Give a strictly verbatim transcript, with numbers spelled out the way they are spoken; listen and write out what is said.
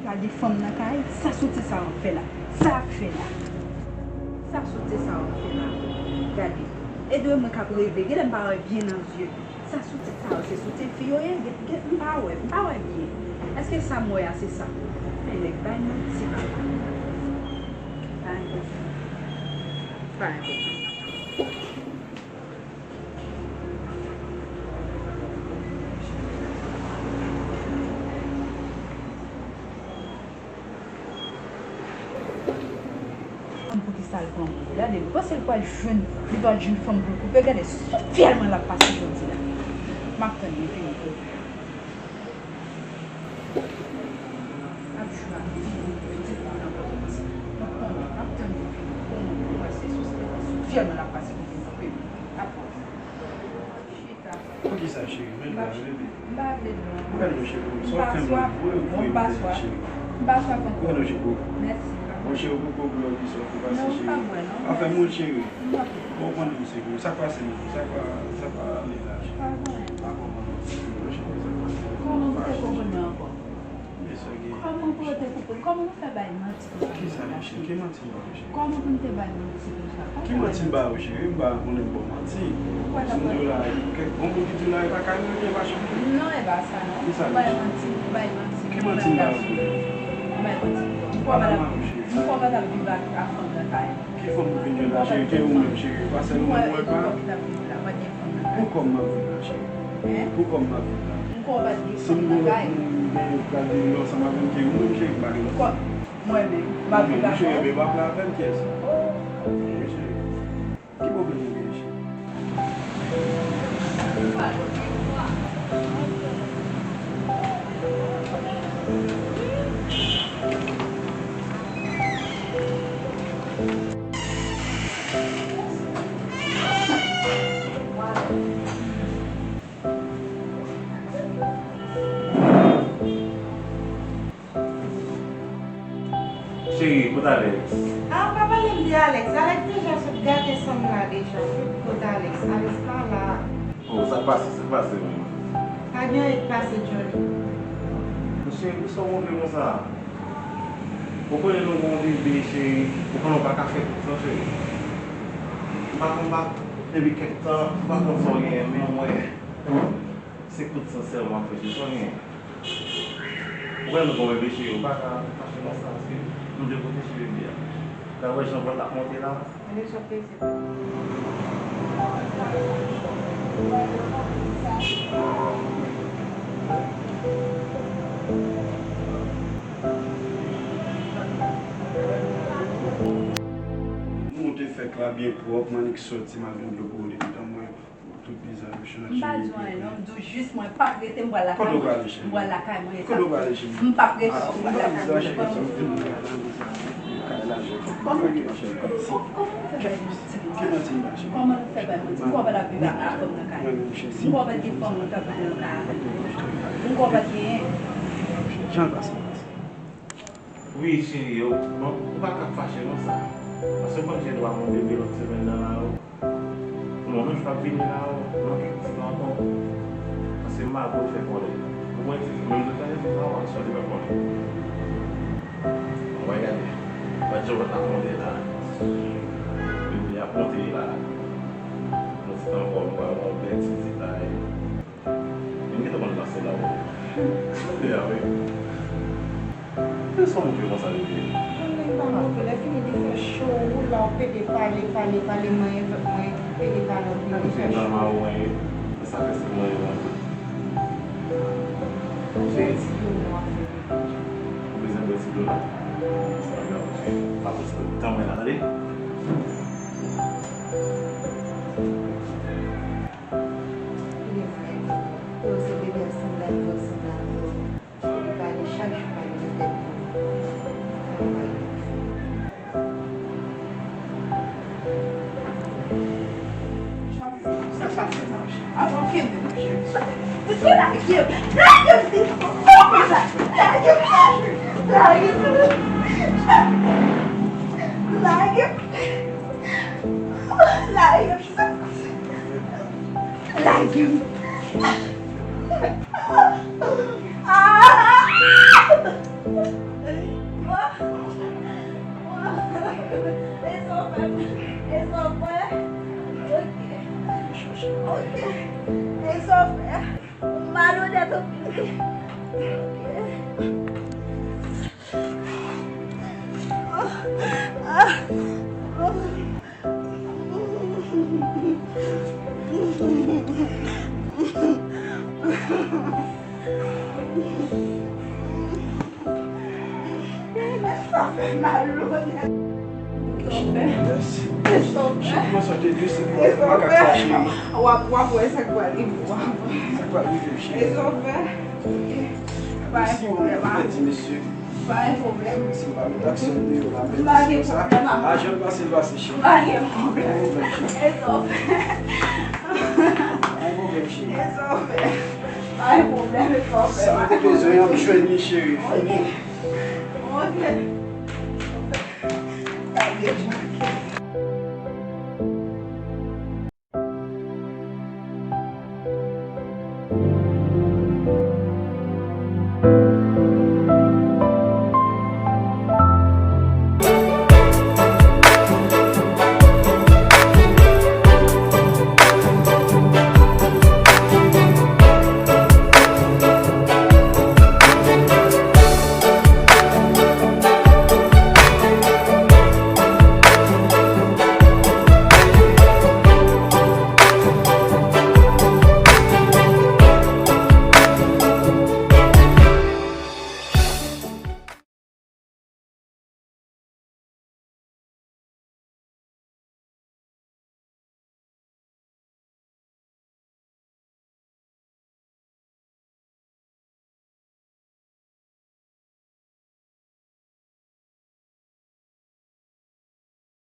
Pa gen fanm nan kay, sa soti sa w ap fè la? Sa ap fè la? Sa soti sa w ap fè la? Gade. E dwe mwen k ap reve, genlè m pa wè byen nan zye. Sa soti sa yo, se soti fi yo ye? Gen, gen, m pa wè, m pa wè byen. Èske sa m wè a se sa? Men nèg bay manti papa. Pa enpòtan. Pa enpòtan. Fanm poukisa l pran pou l? Gade, li panse l pral jwenn, li pral jwenn fanm pou l koupe. Gade, sou fyèlman l ap pase jodi a. M ap tann li vini pou l. Ap jwe ak pitit mwen nan pòt. M ap tann, m ap tann li vini pou l pase sou, sou fyèlman l ap pase pou l vin koupe. Ap wè. Poukisa, cheri? Mwen la, bebe. M pa vle non. Ou gade, cheri, sa w fè m voye, voye m, cheri. M pa swaf ankò. Ou gade, cheri. Mèsi. Bon, cheri, ou poko bwè, ou di sa w fè pase, cheri. Non, m pa bwè non. Afè moun, cheri. M pa bwè. Bon, konn m, cheri. Sa k pase menm? Sa k pa, sa k pa ale la, cheri? Pa bwè. Pa konprann non, cheri. Kòman m te konprann mwen ankò? Kòman pou yo te koupe l? Kòman nou fè bay manti konsa? Kisa, mesye? Ki manti, mesye? Kòman pou n te bay manti konsa? Ki manti m ba ou, cheri? M pa konnen m ba w manti. Si m di w la, kèk bon moun ki di w la, e pa ka renmen, e pa chanm. Non, e pa sa, non. Kisa, mesye? Ou bay manti, ou bay manti. Ki manti m ba ou? Ou bay manti. M kwè w pa t ap, m kwè w pa t ap viv ak, ak fanm nan kay. Ki fanm ou vin jwenn la, cheri? Ke ou menm, cheri? Pa sèl ou menm mwen pa. Pou kòm m ap viv la, cheri. Pou kòm m ap viv la. Si m gen lòt moun, m gen pral viv ansanm avè m, ke ou menm, cheri, m pa gen lòt moun. Mwen menm, m ap viv avè w. Mwen menm, cheri, m ap la avè m, kiyès? Oh, ok. Wi, cheri. Ki pwoblèm ou gen, cheri? Cheri, kot Alex? Ah, pa pale m de Alex. Alex deja sot gate san m la deja. Kot Alex? Alex pa la. Oh, sa k pase? Sa k pase menm? Pa gen anyen k pase, Johnny. Men cheri, poukisa w gonfle konsa? Ou konnen nou gen yon bebe, cheri. Ou konnen w pa ka fè kout san, cheri. M pa konn, m pa, depi kèk tan, m pa konn sa w genyen, men mwen, se kout san sèlman m ap fè, cheri. Sa w genyen? Ou wè nou gon bebe, cheri, ou pa ka fache konsa, paske nou dwe pwoteje bebe a. La, ou wè jan vant la ap monte la. Gade jan peze. Nou te fè k la byen pwòp, m annik sòti, m al jwenn dlo pou ou depi tan mwen. M pa di w anyen non, m di w jis mwen p ap rete, m pral lakay mwen. M pral lakay mwen, e sa. M p ap rete, m pral lakay mwen. Kòman, kòman, kòman nou fè bay manti konsa? Kòman nou fè bay manti? M kwè w pa t ap viv ak fanm nan kay. M kwè w pa t gen fanm nan kay. M kwè w pa t genyen. Wi, cheri, yo, bon, ou pa ka fache konsa. Paske w konn gen dwa gen yon bebe lòt semèn nan la, yo. Pou mwen, menm j ap vini la, yo, nan kèk ti tan ankò. Paske m pa vle w fè kòlè. Ou konn, menm jan w gade fè sa, w ap sòti fè kòlè. Ann gade. Gad jan w ap monte la. Bebe ap monte la. Nan ti tan ankò, nou pral wè yon bèl ti detay. Men m gentan konn pase la, wi. Ya, wi. Poukisa w moute konsa, bebe? Mwen menm pa moute. Lè fini li fè cho, ou la, ou pede pale, pale, pale, manyen vant mwen, pede pale, ou pede fè cho. Sa fè se manyen vant ou. Ou bezwen ti dlo, non, ap fè bebe. Ou bezwen bwè ti dlo la? Sa pa grav, cheri. Pa pran ti tan mwen la, tande? Li vre. Yo, se bebe a sanble ak vòl, sanble ak vòl. Li pale chak jou, pale de tèt li. Sa pase, monchè. Avan kenbe, monchè. Lage m! Lage m! Lage m! Lage m! Lage m! Lage m! Lage m! Ah! E sa w fè? E sa w fè? Ok. Ok. E sa w fè? Ou malonèt anpil wi. Ok. Ah, ah, ah. Sa fè mal, Lona. Mèsi. Mèsi. Mwen sot epi se pou makak sa cheri. W ap, w ap wè sa k pral rive w. Sa k pral rive m, cheri. Mèsi, mwen pèdi, mesye. Pa gen pwoblèm. Si m pa met aksyon deyò la, m pèdi sa. Pa gen pwoblèm. Ajan pase, pase, cheri. Pa gen pwoblèm. Pa gen pwoblèm, cheri. E sa w fè? Pa gen pwoblèm, e sa w fè? Sa m te bezwen an, m jwenn li, cheri. Fini. Ok. Ok.